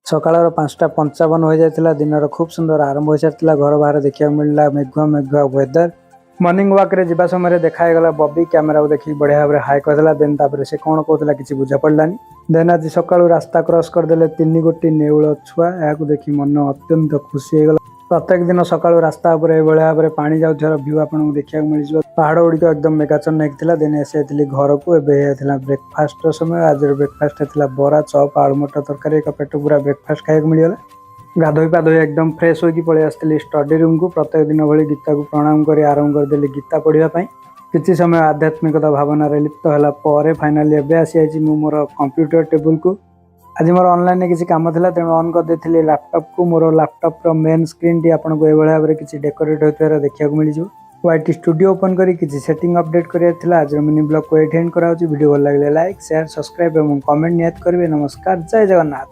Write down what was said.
ସକାଳର 5:55 ହୋଇଯାଇଥିଲା। ଦିନର ଖୁବ୍ ସୁନ୍ଦର ଆରମ୍ଭ ହୋଇସାରିଥିଲା। ଘର ବାହାରେ ଦେଖିବାକୁ ମିଳିଲା ମେଘୁଆ ମେଘୁଆ ୱେଦର। ମର୍ଣ୍ଣିଂ ୱାକ୍ରେ ଯିବା ସମୟରେ ଦେଖା ହେଇଗଲା ବବି। କ୍ୟାମେରାକୁ ଦେଖିକି ବଢ଼ିଆ ଭାବରେ ହାଇ କରିଦେଲା। ଦେନ୍ ତାପରେ ସେ କ'ଣ କହୁଥିଲା, କିଛି ବୁଝା ପଡ଼ିଲାନି। ଦେନ୍ ଆଜି ସକାଳୁ ରାସ୍ତା କ୍ରସ୍ କରିଦେଲେ ତିନି ଗୋଟି ନେଉଳ ଛୁଆ। ଏହାକୁ ଦେଖି ମନ ଅତ୍ୟନ୍ତ ଖୁସି ହେଇଗଲା। ପ୍ରତ୍ୟେକ ଦିନ ସକାଳୁ ରାସ୍ତା ଉପରେ ଏଇଭଳି ଭାବରେ ପାଣି ଯାଉଥିବାର ଭ୍ୟୁ ଆପଣଙ୍କୁ ଦେଖିବାକୁ ମିଳିଯିବ। ପାହାଡ଼ ଗୁଡ଼ିକ ଏକଦମ ମେଘାଚ୍ଛନ୍ନ ହେଇକି ଥିଲା। ଦେନ୍ ଆସିଯାଇଥିଲି ଘରକୁ। ଏବେ ହେଇଯାଇଥିଲା ବ୍ରେକଫାଷ୍ଟର ସମୟ। ଆଜିର ବ୍ରେକଫାଷ୍ଟ ଥିଲା ବରା, ଚପ୍, ଆଳୁ ମଟର ତରକାରୀ। ଏକ ପେଟ ପୁରା ବ୍ରେକଫାଷ୍ଟ ଖାଇବାକୁ ମିଳିଗଲା। ଗାଧୋଇ ପାଧୋଇ ଏକଦମ ଫ୍ରେଶ୍ ହୋଇକି ପଳେଇ ଆସିଥିଲି ଷ୍ଟଡି ରୁମ୍କୁ। ପ୍ରତ୍ୟେକ ଦିନ ଭଳି ଗୀତାକୁ ପ୍ରଣାମ କରି ଆରମ୍ଭ କରିଦେଲି ଗୀତା ପଢ଼ିବା ପାଇଁ। କିଛି ସମୟ ଆଧ୍ୟାତ୍ମିକତା ଭାବନାରେ ଲିପ୍ତ ହେଲା ପରେ ଫାଇନାଲି ଏବେ ଆସିଯାଇଛି ମୁଁ ମୋର କମ୍ପ୍ୟୁଟର ଟେବୁଲକୁ। ଆଜି ମୋର ଅନଲାଇନରେ କିଛି କାମ ଥିଲା, ତେଣୁ ଅନ୍ କରିଦେଇଥିଲି ଲାପଟପକୁ। ମୋର ଲାପଟପର ମେନ୍ ସ୍କ୍ରିନ୍ଟି ଆପଣଙ୍କୁ ଏଇଭଳି ଭାବରେ କିଛି ଡେକୋରେଟ୍ ହେଉଥିବାର ଦେଖିବାକୁ ମିଳିଯିବ। ୱାଇଟି ଷ୍ଟୁଡ଼ିଓ ଓପନ୍ କରି କିଛି ସେଟିଂ ଅପଡେଟ୍ କରିବାର ଥିଲା। ଆଜିର ମିନି ବ୍ଲଗ୍କୁ ଏଇଠି ଏଣ୍ଡ କରାହେଉଛି। ଭିଡ଼ିଓ ଭଲ ଲାଗିଲେ ଲାଇକ୍, ସେୟାର, ସବସ୍କ୍ରାଇବ୍ ଏବଂ କମେଣ୍ଟ ନିହାତି କରିବେ। ନମସ୍କାର, ଜୟ ଜଗନ୍ନାଥ।